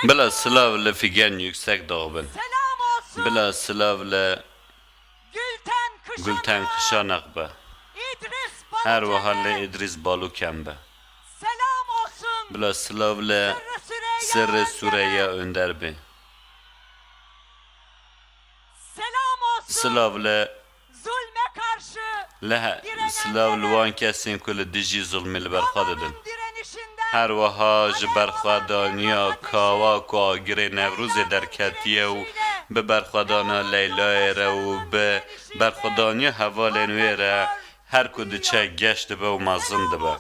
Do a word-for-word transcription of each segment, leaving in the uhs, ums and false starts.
Bila silav li Figen Yüksekdağ bin. Selam olsun. Bila silav li Gülten Kışanak. Gülten Kışanak be. İdris Her wiha Baluken. Li Îdrîs Baluken be. Selam olsun. Bila silav li Sırrı Süreyya Sirri Süreyya Önder. Önder be. Selam olsun. Silav li Zulme karşı Li he, silav li wan kesên ku li dijî zulmê li ber xwe didin. Her wiha ji berxwedaniya kawa ku agirê Newrozê derketiye û bi berxwedana Leylayê re û bi berxwedaniya hevalên wê re her ku diçe geş dibe û mezin dibe.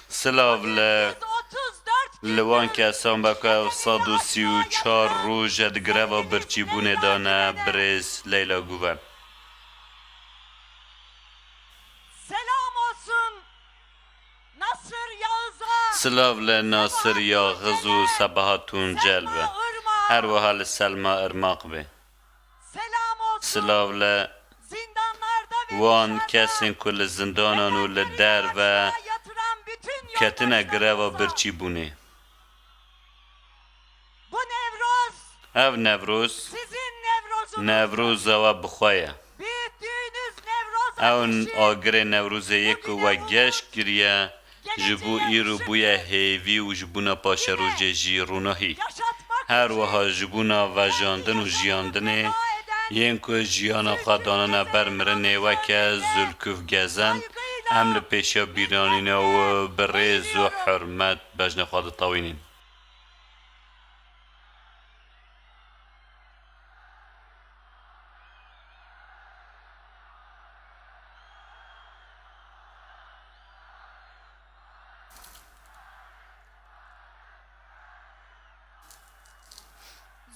Silav li, li wan kesan be ku ev sed û sî û çar roj e di greva birçîbûnê de ne, birêz Leyla Guven. Selam olsun Nasır Yağız'a. Silav li Nasir Yaxiz û Sebahat Tuncel be. Her wiha li Selma Irmaq be. Selam olsun Silav li zindanlarda ve wan dışarıda kesên ku li zindanan û li derve yatıran bütün ketine yoldaşlarımıza. Greva birçîbûnê. Bu Nevroz Ev Newroz, sizin Nevrozunuz. Newroza we bi xwe ye. Büyüttüğünüz Nevroz Ew ateşi agirê Newrozê yê ku we geş kiriye, ji bo îro bûye hêvî û ji bona paşerojê jî ronahî. Her wiha ji bona vejandin û jiyandinê yên ku jiyana xwe danine ber mirinê weke Zülküf Gezen, em li pêşiya bîranîna û bi rêz û hurmet bejna xwe ditewînin.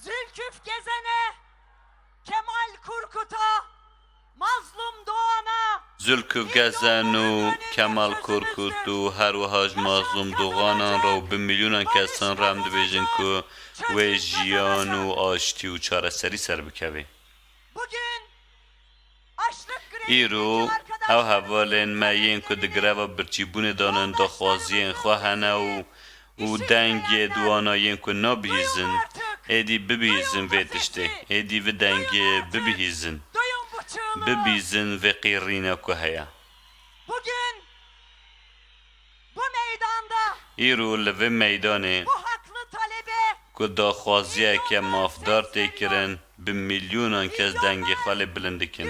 Zülküf Gezen'e, Kemal Korkut'a, Mazlum Doğan'a, Zülküf Gezen û Kemal Korkut û her wiha ji Mazlum Doğanan re û bi milyonan kesan re em dibêjin ku wê jiyan û aştî û çareserî ser bikeve. Bugün açlık grevi Îro, çeken ew arkadaşlarımız hevalên me yên ku di greva birçîbûnê de ne daxwaziyên xwe hene û û dengê di wana yên ku nabihîzin, êdî bibihîzin vê tiştê, êdî vê dengê bibihîzin, bibihîzin vê qîrîna ku heye. Bugün bu meydanda Îro li vê meydanê bu haklı talebe ku daxwaziyeke mafdar tê kirin, bi milyonan kes dengê xwe lê bilind dikin.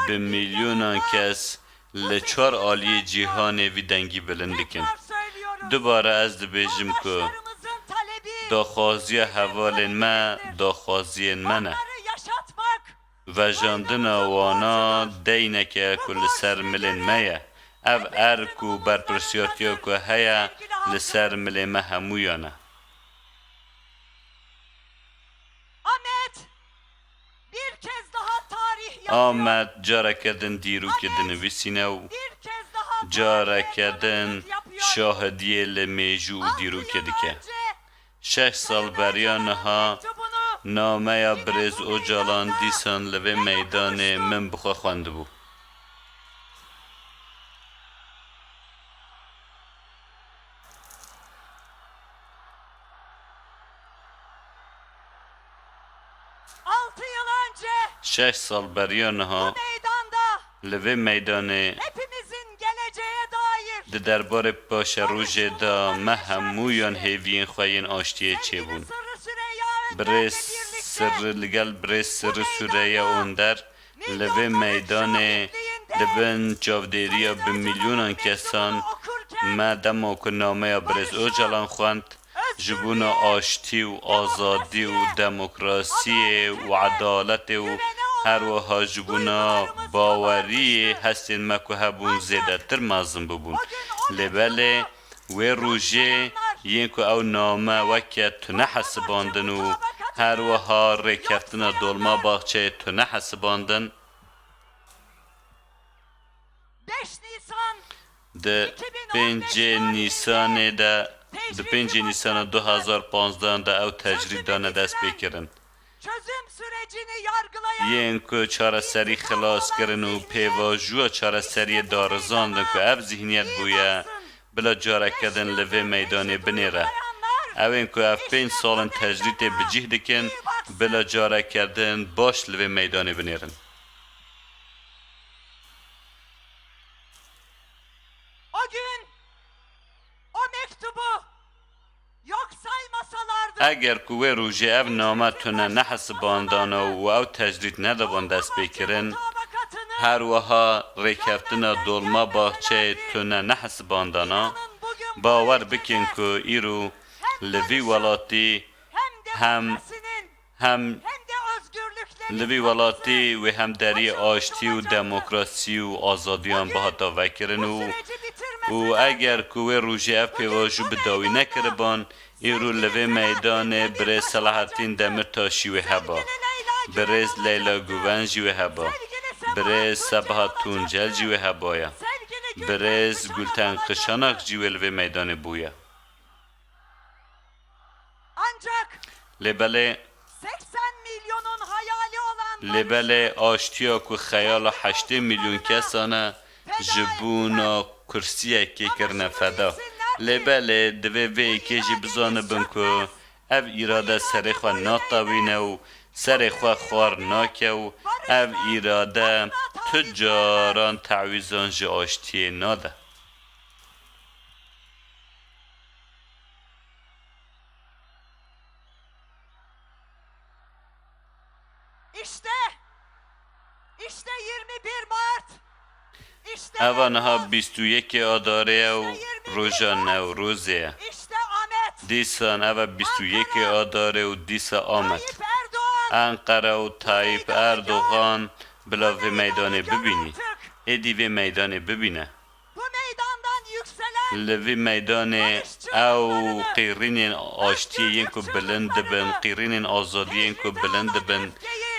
Bi milyonan kes li çar aliyê cîhanê vî dengî bilind dikin. Dubare ez dibêjim ku daxwaziya hevalên me, daxwaziyên me ne. Vejandina wana deyneke ku li ser milên me ye. Ev erk û berpirsiyartiya ku heye li ser milê me hemûyan e. Ahmet, bir kez daha tarih yazıyor. Amed careke din dîrokê dinivîsîne û Bir kez daha careke din şahidiyê li mêjû û dîrokê dike. Şeş sal beriya niha nameya birêz Ocalan dîsan li vê meydanê min bi xwe xwendibû. Altı yıl önce Şeş sal beriya niha bu meydanda li vê meydanê hepimizin geleceğe dair di derbarê paşerojê de me hemûyan hêviyên xwe yên aştiyê çêbûn. Birêz Sirri li gel birêz Sirri Süreyya Onder li vê meydanê di bin çavdêriya bi milyonan kesan me dema ku nameya birêz Ocalan xwend, ji bona aştî û azadî û demokrasiyê û edaletê û her wiha ji bona baweriyê hestên me ku hebûn zêdetir mezin bibûn. Lê belê wê rojê yên ku ew name weke tune hesibandin û her wiha rêkeftina Dolmabahçeyê tune hesibandin, Di pêncê Nîsanê de, di pêncê Nîsana du hazar panzdeh de ew tecrîd dane destpêkirin. Çözüm sürecini yargılayan Yên ku çareserî xilas kirin û pêvajoya çareseriyê darizandin ku ev zihniyet bûye, bila careke din li vê meydanê binêre. Ew ên ku ev pênc sal in tecrîdê bi cih dikin, bila careke din baş li vê meydanê binêrin. O gün o mektubu yok saymasalardı. Eger ku wê rojê ev name tune nehesibandana û ew tecrîd nedibûn destpêkirin, her wiha rêkeftina Dolmabahçeyê tune nehesibandana, bawer bikin ku îro li vî welatî hem hem li vî welatî wê hem deriyê aştî û demokrasî û azadiyan bihata vekirin û, û eger ku wê rojê ev pêvajo bi dawî nekiriban, îro li vê meydanê birêz Selahattîn Demirtaşî wê heba, birêz Leyla Guven jî wê heba, birêz Sebahat Tuncel jî wê hebaya, birêz Gülten Kışanak jî wê li vê meydanê bûye. Ancak Lê belê, seksen milyonun hayali olan lê belê aştiya ku xeyala heştê milyon kesan e, ji bona kursiyekê kirine feda. Lê belê divê vê yekê jî bizanibin ku ev îrade serê xwe natewîne û serê xwe xwar nake û ev îrade tu caran tewîzan ji aştiyê nade. İşte, işte yirmi bir Mart. İşte Eva niha bîst û yekê Adarê ye û roja Newrozê ye. İşte Ahmet. Dîsan eva bîst û yekê Adarê û dîsa Amed. Tayyip Erdoğan. Enqere û Tayyip Erdoğan bila vê meydanê bibînî. Êdî vê meydanê bibîne. Li vî meydanê ew qîrînên aştiyê yên ku bilind dibin, qîrînên azadiyê yên ku bilind dibin,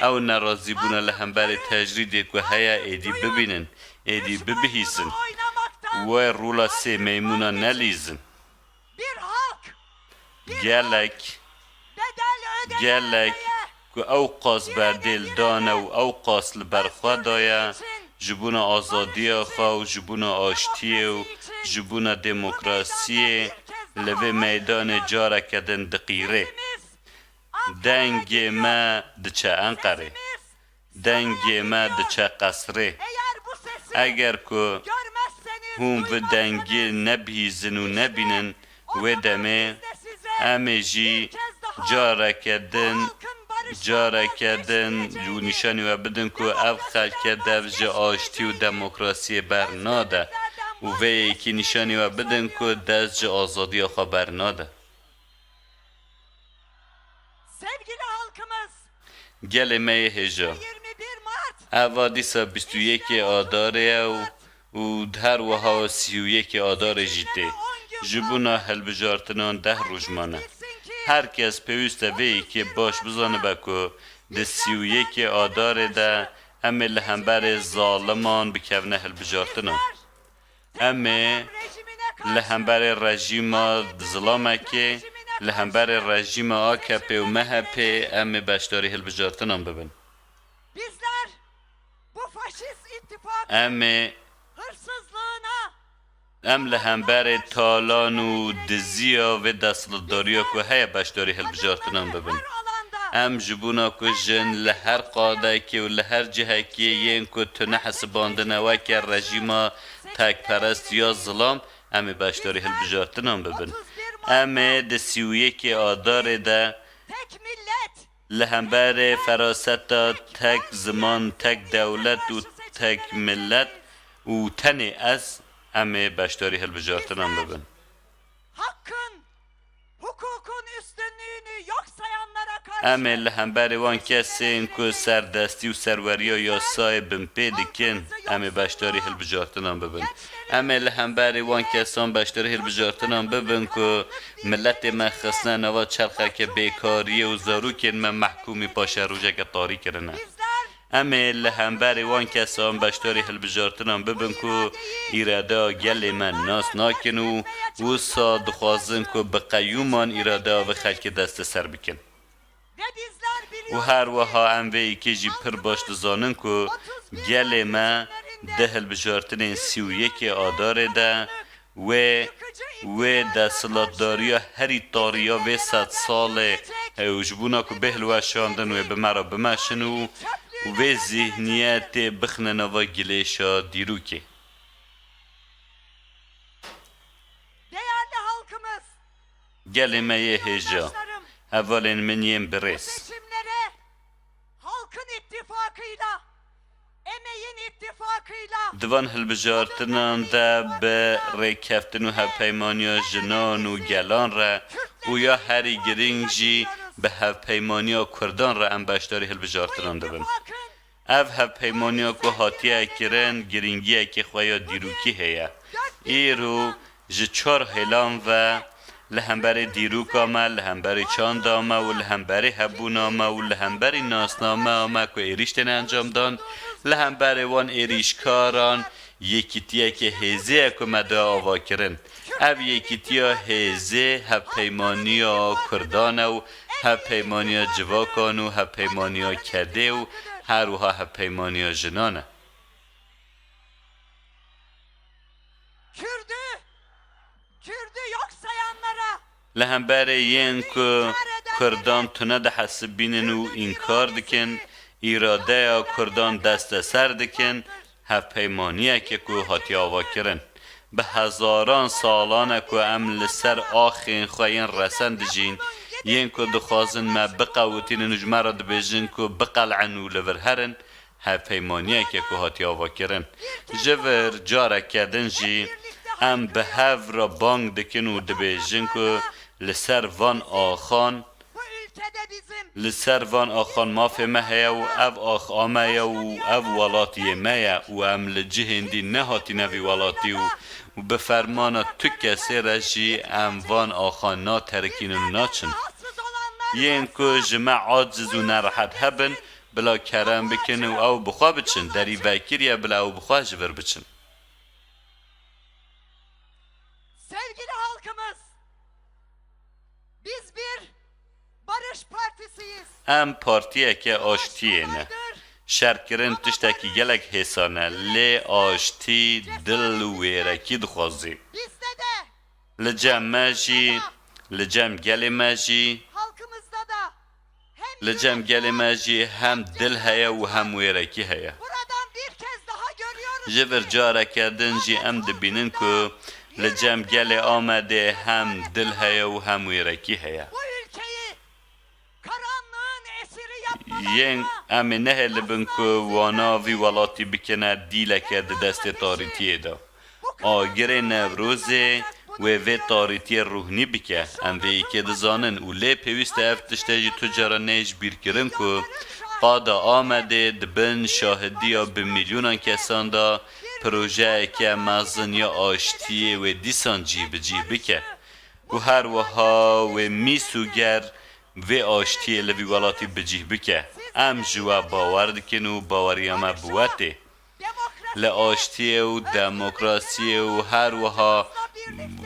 ew nerazîbûna li hemberî tecrîdê ku heye êdî bibînin, êdî bibihîzin. Wê rola sê meymûna nelîzin. Gelek, gelek ku ew qas berdêl dane û ew qas li ber xwe daye, ji bona azadiya xwe û ji bona aştiyê û ji bona demokrasiyê li vê meydanê careke din diqîre. Dengê me diçe Enqerê. Dengê me diçe qesrê. Eger ku hûn vî dengê nebihîzin û nebînin, wê demê em ê jî careke din, careke din û nîşanî we bidin ku ev xelke dev ji aştî û demokrasiyê bernade û vê yekê nîşanî we bidin ku dest ji azadiya xwe bernade. Sevgili halkımız, Gelê me yê hêja. Yirmi bir Mart. Eva dîsa bîst û yekê Adarê ye û, û her wiha sî û yekê Adarê jî tê. Ji bona hilbijartinan deh roj mane. Her kes pêwîst e vê yekê baş bizanibe ku di sî û yekê Adarê de em ê li hemberê zaliman bikevine hilbijartinan. Em ê li hemberê rejîma zilamekê, li hemberê rejîma A K P û M H P em ê beşdarî hilbijartinan bibin. Bizler bu faşist ittifakın Em ê, hırsızlığına em li hemberê talan û diziya vê desthilatdariya ku heye beşdarî hilbijartinan bibin. Em ji bona ku jin li her qadekê û li her cihekê yên ku tune hesibandine weke rejîma tekperest ya zilam, em ê beşdarî hilbijartinan bibin. Em ê di sî û yekê Adarê de li hemberê feraseta tek ziman, tek dewlet û tek millet û tenê ez, em ê beşdarî hilbijartinan bibin. Hakkın, hukukun üstünlüğünü yok sayanlara karşı Em ê li hemberê wan kesên ku serdestî û serweriya yasayê binpê dikin, em ê beşdarî hilbijartinan bibin. Em ê li hemberê wan kesan beşdarî hilbijartinan bibin ku miletê me xistine nava çerxeke bêkariyê û zarokên me mehkûmî paşerojeke tarî kirine. Em ê li hemberê wan kesan beşdarî hilbijartinan bibin ku îradeya gelê me nas nakin û wisa dixwazin ku bi qeyûman îradeya vê xelkê desteser bikin. Û her wiha em vê yekê jî pir baş dizanin ku gelê me di hilbijartinên sî û yekê Adarê de Wê, wê desthilatdariya herî tarî ya vê sedsalê, e, û ji bona ku bê hilweşandin wê bi me re bimeşin û, û vê zihniyetê bixine nava gilêşa dîrokê. Değerli halkımız, Gelê me yê hêja, hevalên min yên birêz. Seçimlere halkın ittifakıyla, emeğin ittifakıyla Di van hilbijartinan de bi rêkeftin û hevpeymaniya jinan û gelan re û ya herî girîng jî bi hevpeymaniya kurdan re em beşdarî hilbijartinan dibin. Ev hevpeymaniya ku hatiye kirin, girîngiyeke xwe ya dîrokî heye. Îro ji çar hêlan ve li hemberî dîroka me, li hemberî çanda me û li hemberî hebûna me û li hemberî nasnameya me ku êrîş têne encamdan, li hemberî wan êrîşkaran yekîtiyeke hêzê ye ku me da avakirin. Ev yekîtiya hêzê hevpeymaniya kurdan e û hevpeymaniya civakan û hevpeymaniya kedê û her wiha hevpeymaniya jinan e. Kürdü, Kürdü yok sayanlara Li hemberê yên ku kurdan tune dihesibînin û înkar dikin, îradeya kurdan desteser dikin, hevpeymaniyeke ku hatiye avakirin. Bi hezaran salan e ku em li ser axên xwe yên resen dijîn, yên ku dixwazin me biqewitînin û ji me re dibêjin ku biqel'in û li vir herin, hevpeymaniyeke ku hatiye avakirin. Ji vir careke din jî em bi hev re bang dikin û dibêjin ku li ser van axan Li ser van axan mafê me heye û ev ax a me ye û ev welatiyê me ye û em li cihên dî nehatîne vî welatî û, û bi fermana tu kesê re jî em van axan naterikînin û naçin. Yên ku ji me aciz û nerehet hebin, bila kerem bikin û ew bi xwe biçin, derî vekirî ye bila ew bi xwe ji vir biçin. Sevgili halkımız, biz bir barış partisiyiz. Em partiyeke aştiyê ne. Şerkirin tiştekî gelek hêsan e, lê aştî, dil û wêrekî dixwazî. Bizde de Li cem me jî, li cem gelê me jî, Halkımızda da hem Li cem gelê me jî hem dil heye û hem wêrekî heye. Buradan bir kez daha görüyoruz Ji vir ki careke din jî em dibînin ku li cem gelê Amedê hem dil heye û hem wêrekî heye. Bu ülkeyi karanlığın esiri Yên yapmalarına em ê nehêlibin ku wana vî welatî bikine dîleke di destê tarîtiyê de. Agirê Newrozê wê vê tarîtiyê rûhnî bike. Em vê yekê dizanin û lê pêwîst e ev tişte jî tu cara neyê ji bîr kirin ku qada Amedê di bin şahidiya bi milyonan kesan de projeyeke mezin ya aştiyê wê dîsan cî bi cî bike û her wiha wê mîs û ger vê aştiyê li vî welatî bi cîh bike. Em ji we bawer dikin û baweriya me bi we tê. Li aştiyê û demokrasiyê û her wiha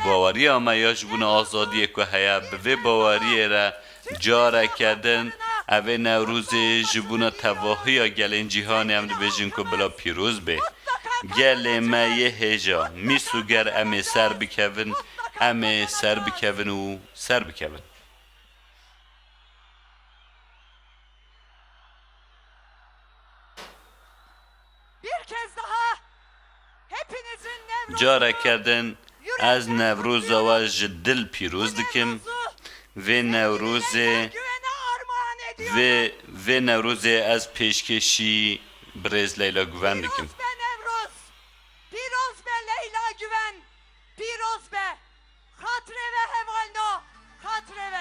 baweriya me ya ji bona azadiyê ku heye, bi vê baweriyê re careke din evê Newrozê ji bona tevahiya gelên cîhanê em dibêjin ku bila pîroz bê. Gelê me yê hêja, mîs û ger em ê ser bikevin, em ê ser bikevin û ser bikevin. Bir kez daha hepinizin Newroz'unu yürekten kutluyorum. Careke din ez Newroza we ji dil pîroz dikim. Vê Newrozê, vê, vê Newrozê ez pêşkêşî birêz Leyla Guven dikim. Pîroz be Newroz, pîroz be Leyla Guven, pîroz be. Xatirê we hevalno, xatirê we.